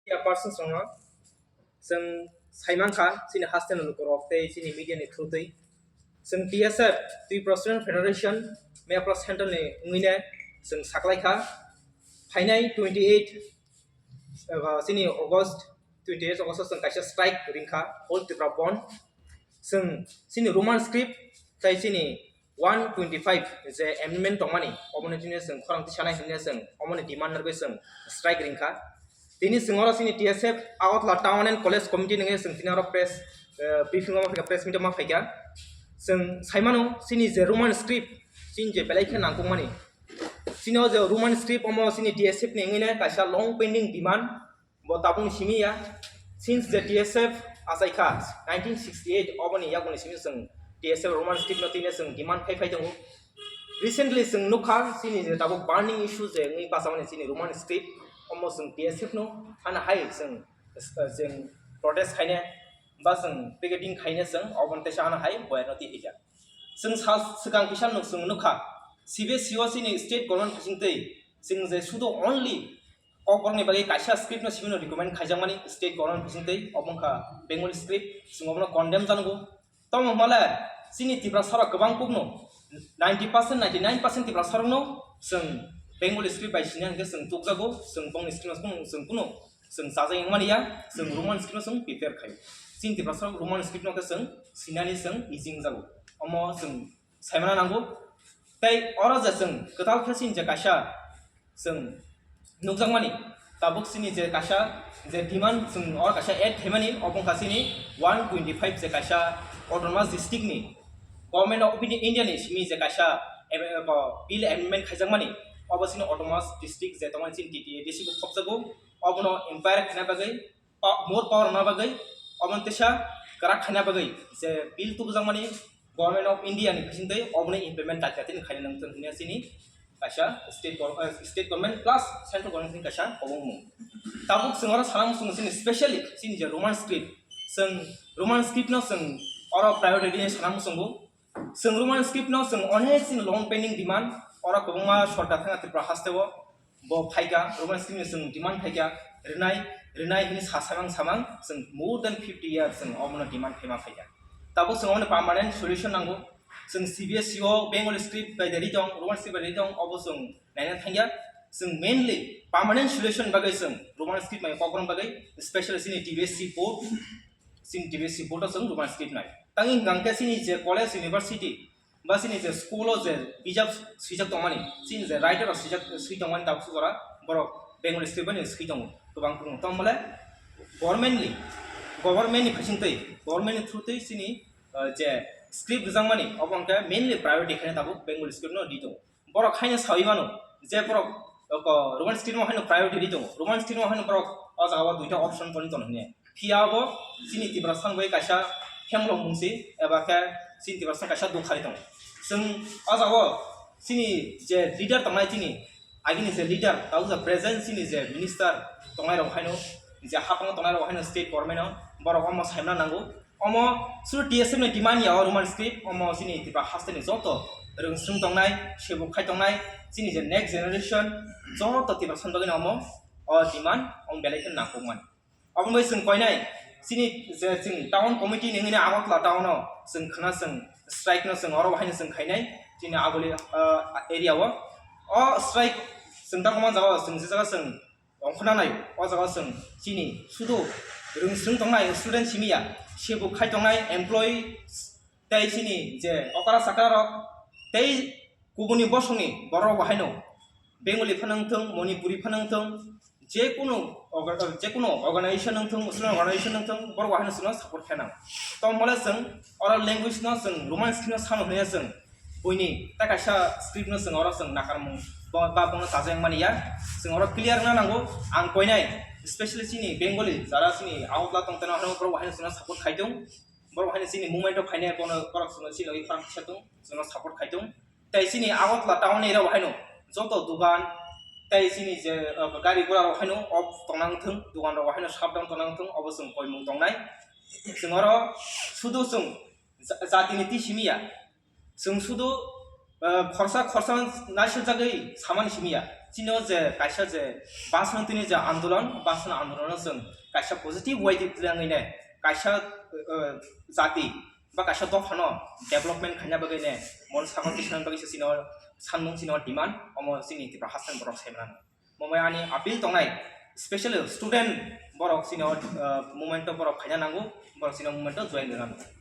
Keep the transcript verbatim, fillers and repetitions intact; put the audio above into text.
Media persons rokno chwng saimankha, chini haste ni lukurok tei chini media ni through twi chwng T S F, Tripura Student Federation, Mepra Central ni wngwi ne chwng saklaikha. Phainai twenty eight, uh, chini August, twenty eight August o chwng kaisa strike ringkha, whole Tripura bandh. Chwng chini Roman script tei chini one twenty five je amendment tongmani, oboni chini chwng khorang tisanai hinwi chwng omoni demand narwgwi chwng strike ringkha. Tini chwng oro chini T S F Agartala Town and College Committee nungwi chwng tini oro press, eh, briefing o ma phaikha, press meet o ma phaikha. Chwng saimano chini je Roman script chini je belai khe nangkukmani. Chini o je Roman script omo chini T S F ni wngwi nai kaisa long pending demand. Bo tabukni simi ya, since the T S F achaikha nineteen sixty eight, oboni yakungni simi chwng T S F Roman script no tine chwng demand khai phai tongo. Recently chwng nukha chini je tabuk burning issue je wngwi bachamani chini Roman script, omo chwng T S F no hana hai chwng, chwng protest khaine ba chwng picketing khaine chwng oboni teisa hana hai boyar no twi phaikha. Chwng sa swkang kisa nuk chwng nukha C B S E o chini state government bising twi chwng je sudu only Kokborokni bagwi kaisa script no simi no recommend khaijakmani state government bising twi, obo wngkha Bengali script, chwng obono condemn janago. Tamo hwnba le chini Tiprasa rok kwbang kukno ninety percent, ninety nine percent Tiprasa rokno chwng Bengali script bai sini hwnkhe chwng tukjago, chwng bongni script no chwng kuno chwng chajak wngmani ya, chwng Roman script no chwng prepare khaio. Chini Tiprasa rok Roman script no khe chwng sinani chwng easy wngjago. Omo chwng saimana nango. Tei oro je chwng kwtal khe chini je kaisa chwng nukjakmani, tabuk chini je kaisa je demand chwng oro kaisa add khaimani, obo wngkha chini one twenty five je kaisa autonomous district ni Government of India ni simi je kaisa am-, abo bill amendment khaijakmani, obo chini autonomous district je tongmani chini T T A D C bo khopjago, obono empower khaina bagwi pa-, more power rwna bagwi, omo teisa kwrak khaina bagwi je bill tubujakmani Government of India ni bisingtwi obono implement kaisa tini khaina nangtong hwnwi chini kaisa state gov-, eh, state government plus central government ni kaisa kobongmung. Tabuk chwng oro sana muchungo chini specially chini je Roman script, chwng Roman script no chwng oro priority rwna sana muchungo. Chwng Roman script no chwng onek chini long pending demand, oro kwbangma sorkar thangna Tripura haste o. Bo phaikha, Roman script ni chwng demand khaikha, rwnai, rwnai hwnwi sa samang samang, chwng more than fifty years chwng omono demand khaima phaikha. Tabuk chwng omono permanent solution nango. Chwng C B S E o Bengali script bai de ri tong, Roman script bai de ri tong, obo chwng naina thangya. Chwng mainly permanent solution bagwi chwng Roman script bai kokborok bagwi, specially chini T B S C board, chini T B S C board o chwng Roman script nai. Tangwi hwnkha hwnkhe chini je college, university, ba chini je school o je bijap swijak tongmani, chini je writer rok swijak, swi tongmani tabuk sujora, borok Bengali script bai swi tongo, kwbang kwbang. Tamo le government ni, government ni bising twi, government ni through twi chini, uh, je script rwjakmani, obo hwnkhe mainly priority khaina tabuk Bengali script no di tongo. Borok haino sawi mano je borok, oko, Roman script no haino priority di tongo, Roman script no haino borok o jaga o duita option toni tono hwnwi. Phiya bo chini Tiprasa ni bai kaisa hemlok mung se, eba khe chini Tiprasa ni kaisa dukha ri tongo. Chwng o jaga o chini je leader tongnai, chini agini je leader, tabuk je present chini je minister tongnai rok haino, je hapang tongnai rok haino state government o borok omo saimna nango. Omo suru T S F ni demand ya o Roman script, omo chini Tripura haste ni joto rwngswng tongnai, sebuk khai tongnai, chini je next generation joto Tiprasa ni bagwi no omo o demand omo belai khe nangkukmani. Omo bai chwng koinai, chini je chwng town committee ni hwnwi Agartala town o chwng khna chwng strike no chwng oro haino chwng khainai chini Aguli, ah, area o. O strike chwng tamo man jaga o chwng je jaga chwng ongkhorna nai, o jaga o chwng chini sudu rwngswng tongnai student simi ya, sebuk khai tongnai employee tei chini je okra chakra rok tei kubuni bosongni borok rok haino Bengali phano wngthung, Manipuri phano wngthung, jekunu orga-, jekunu organization wngthung, student organization wngthung, borok rok haino chwngno support khainang. Tamo le chwng oro language no chwng Roman script no sano hwnwi chwng buini ta kaisa script no chwng oro chwng nakarmung ba, ba bono chajak mani ya. Chwng oro clear wngna nango, ang koinai specially chini Bengali jara chini Agartala tong teno hano borok rok haino chwngno support khai tongo. Borok haino chini movement o phainai bono borok chwngno chini logi khorang kisa tongo, chwngno support khai tongo. Tei chini Agartala town area o haino joto dugan tei chini je, uh, gari gura rok haino off tongna wngthung, dugan rok haino shutdown tongna wngthung, obo chwng koimung tongnai. Chwng oro sudu chwng ja-, jatini twi simi ya, chwng sudu, uh, khorsa khorsa naisukjagwi samani simi ya, Chini je kaisa je basno tini je andolon, basno andolono chwng kaisa positive way di twlangwi ne kaisa, eh, jati ba kaisa dophano development khaina bagwi ne mon sakon tisana bagwi se chino sanmung chino demand omo chini Tripura hasteni borok sai mano. Omo ani appeal tongnai, specially student borok chino, eh, movement borok khaina nango, borok chino movement join rwna nango.